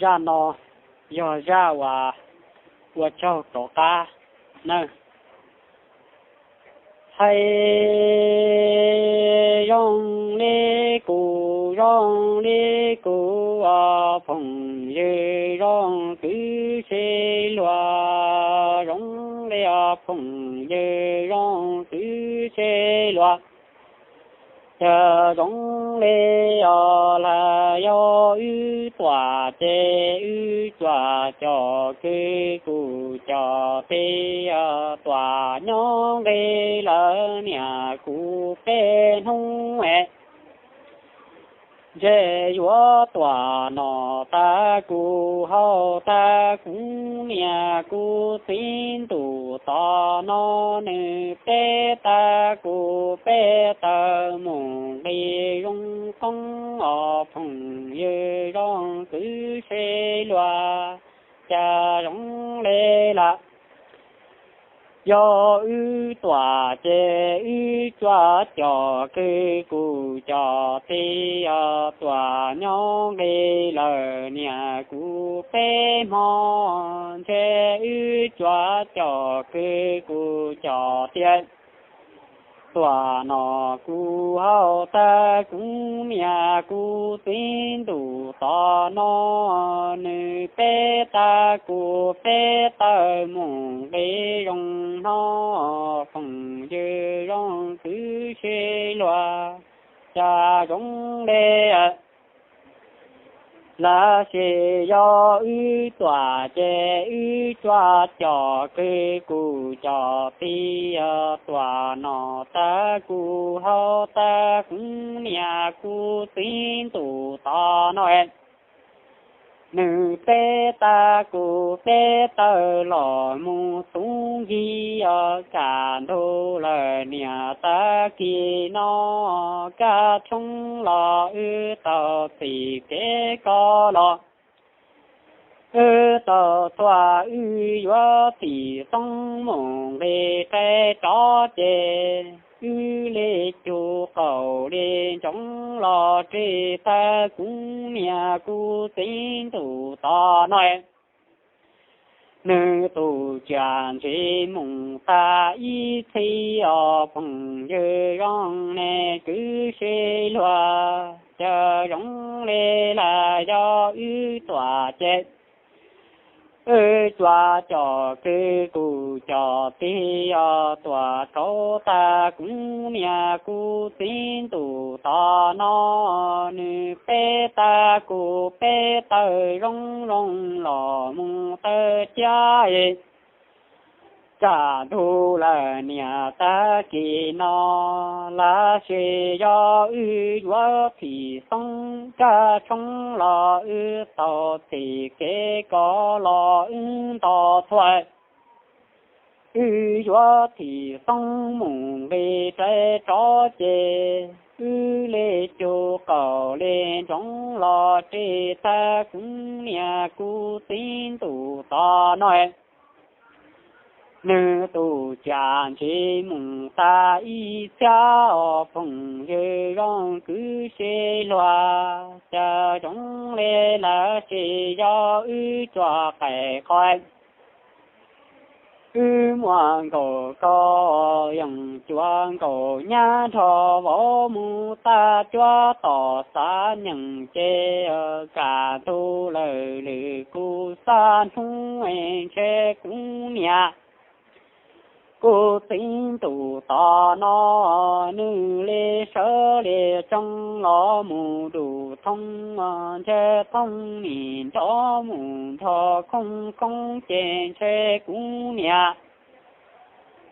Zaj no yog zaj uas ua tsaug rov qab nawb. Hais zoo li kuv, zoo li kuv os phooj ywg, zoo kwv tij luag, zoo li os phooj ywg, zoo kwv tij luag. Yog zoo li os, los yog wb tuam ces wb cuam cov kwv kuv cov tij, yog tuam nyob nqis lawm niam kuv peb hnub es ntshe yuav tuam nom tag kuv hau tag kuv niam kuv txiv ntuj tom no, nws peb tag kuv peb taw mus nqis zoo qoob os phooj ywg, zoo kwv tij luag. Cas zoo li lawm, yog wb tuam ces wb cuam cov kwv kuv cov tij, yog tuam nyob nqis lawm niam kuv peb hmo, ntshe wb cuam cov kwv kuv cov tij, tuam nom kuv hau tag kuv niam kuv txiv ntuj tom no, nws peb tag kuv peb taw mus nqis zoo no, phooj ywg, zoo kwv tij luag. Cas zoo li lawm, sis yog wb tuam ces wb cuam cov kwv kuv cov tij, yog tuam nom tag kuv hau tag kuv niam kuv txiv ntuj tom no, nws peb tag kuv peb taw los mus tub ncig, yog kaj ntug lawm niam tag kis no, kaj tshoob los wb tau txij kev koj los, wb tau tuaj wb yuav tim xoob mus nqis qe rov ces, wb li cug qaum li ntsoov los tsis tag kuv niam kuv txiv ntuj tom no, nws tus tsam ntsis mus tag ib txhis os phooj ywg, zoo li kwv tij luag. Cas zoo li lawm, yog wb tuam ces wb cuam cov kwv kuv cov tij, yog tuam rau tag kuv niam kuv txiv ntuj tom no, nws peb tag kuv peb taw zoo zoo los mus taw ciab es kaj ntug lawm niam tag kis no, lawm sis yog wb yuav tim xoob kaj tshoob los wb tau txij kev koj los wb nto thuam, wb yuav tim xoob mus nqis qe rov ces, wb li cug qaum li ntsoov los tsis tag kuv niam kuv txiv ntuj tom no, nws tus tsam ntsis mus tag ib txhiab os phooj ywg, zoo kwv tij luag. Cas zoo li lawm, sis yog wb cuam qe qhov, wb muaj nkaus kaum yees cuaj nkaus nyab nrho vauv mus tag cuab tom xav nyeem ces, kaj ntug lawm lwm kuv xav hnub es ntshe kuv niam kuv txiv ntuj tom no, nws li sawv li tsees los mus dum thoob, ntshe thoob nim nrov mus nrho khoob khoob ces ntshe kuv niam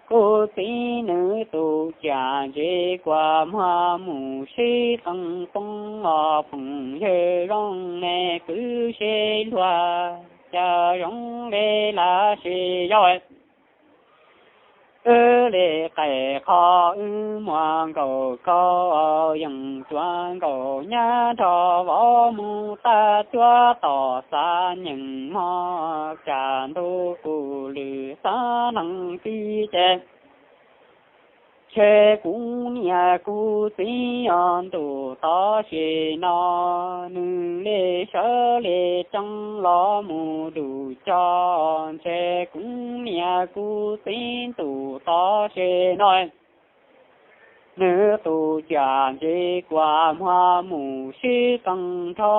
kuv txiv nws tus tsam ntsis kuas muag mus sib qee poob os phooj ywg, zoo li kwv tij luag. Cas zoo li lawm, sis yog wb li qe qhov, wb muaj nkaus kaum yees cuaj nkaus nyab nrho vauv mus tag cuab tom xav nyeem mog, kaj ntug kuv lwm xav nees tib ces Ntshe kuv niam kuv txiv os ntuj tod sim no, nws li sawv li tsees los mus dum cog. Ntshe kuv niam kuv txiv ntuj tod sim no, nws tus ciam ntsis kuam muag mus sib qees nrho.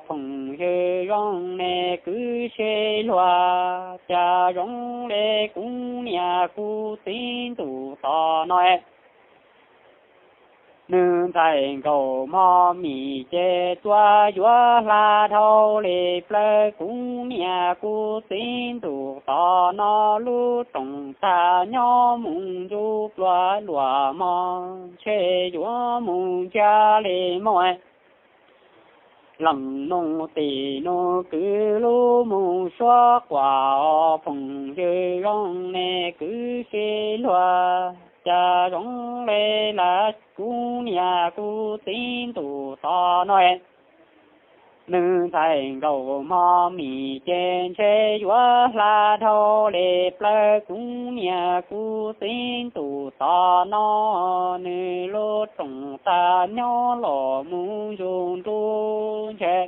Phooj ywg zoo nej kwv sib luag, cas zoo li kuv niam kuv txiv ntuj tod no, nws ntxhais nkauj mog mim ces tsuas yuav hla dhau li plawv. Kuv niam kuv txiv ntuj tod no, lub rooj tag nyob mus ntsuj pluag luaj mog, ntshe yuav mus ntsia li mog. Leej nus tim nus kwv lub mus suab quas os, phooj ywg zoo nej kwv sib luag, cas zoo li lawv kuv niam kuv txiv ntuj tod no, nws ntxhais nkauj mog mim ces ntshe yuav hla dhau li plawv. Kuv niam kuv txiv ntuj tod no, nws lub rooj tag nyob los mus ntsuj nruj ntshe,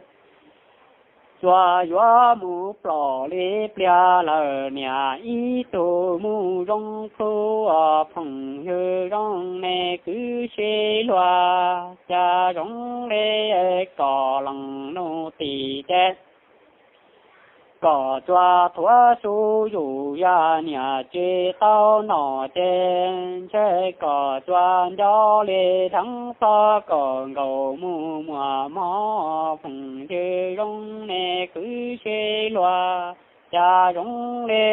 tsuas yuav mus plom li pliag lawm niam ib tug mus zoo plhu. Phooj ywg zoo nej kwv sib luag, cas zoo li kom leej nus tim ces kom tsuas thuav su yus yam niam tsis tau nom ces, ntshe kom tsuas nco li dheev txog kom nkaus mus muag mog. Phooj ywg zoo nej kwv sib luag, cas zoo li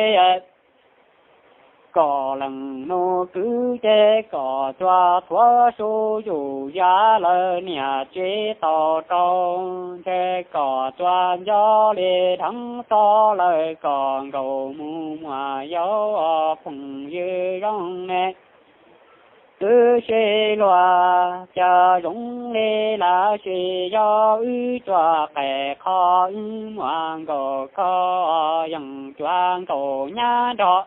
kom leej nus kwv ces kom tsuas thuav su yus yam lawm niam tsis tau rau, ntshe kom tsuas nco li dheev txog lawm kom nkaus mus muag yau. Phooj ywg zoo nej kwv sib luag, cas zoo li lawv sib yog wb tsuas qes qho wb muag nkaus koj yeej tsuas nkaus nyab nrog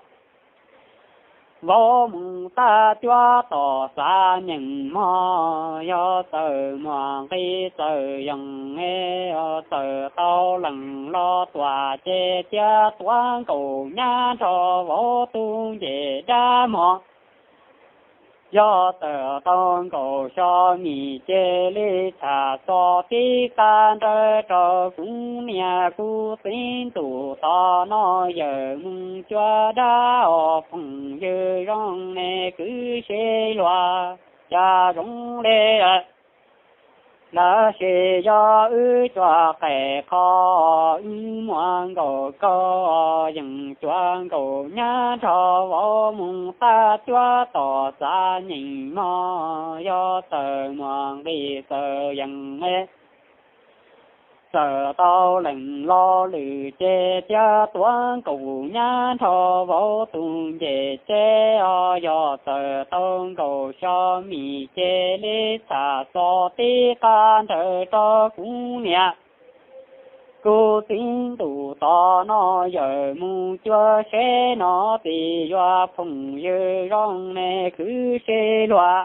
vauv mus tag cuab tom xav nyeem mog. Yog txawm muag nqi txawm yees, txawm tau lees los tuam ces cia tuav nkaus nyab nrog vauv tu nce dab mog. Yog txawm tau nkaus xyo mis ces li txham xo tib qab nrawv rau kuv niam kuv txiv ntuj tod no yawm mus cuab dab os. Phooj ywg zoo nej kwv sib luag, cas zoo li lawv sib yog wb tsuas qes qho wb muag nkaus koj yeej tsuas nkaus nyab nrog vauv mus tag cuab tom xav nyeem mog. Yog txawm muag nqi txawm yees, txawm tau lees los lwm ces cia tuav nkaus nyab nrog vauv tu nce tseb os. Yog txawm tau nkaus xyo mis ces li txham xo tib qab nrawv rau kuv niam kuv txiv ntuj tod no yawm mus cuab seb no tim yuav. Phooj ywg zoo nej kwv sib luag,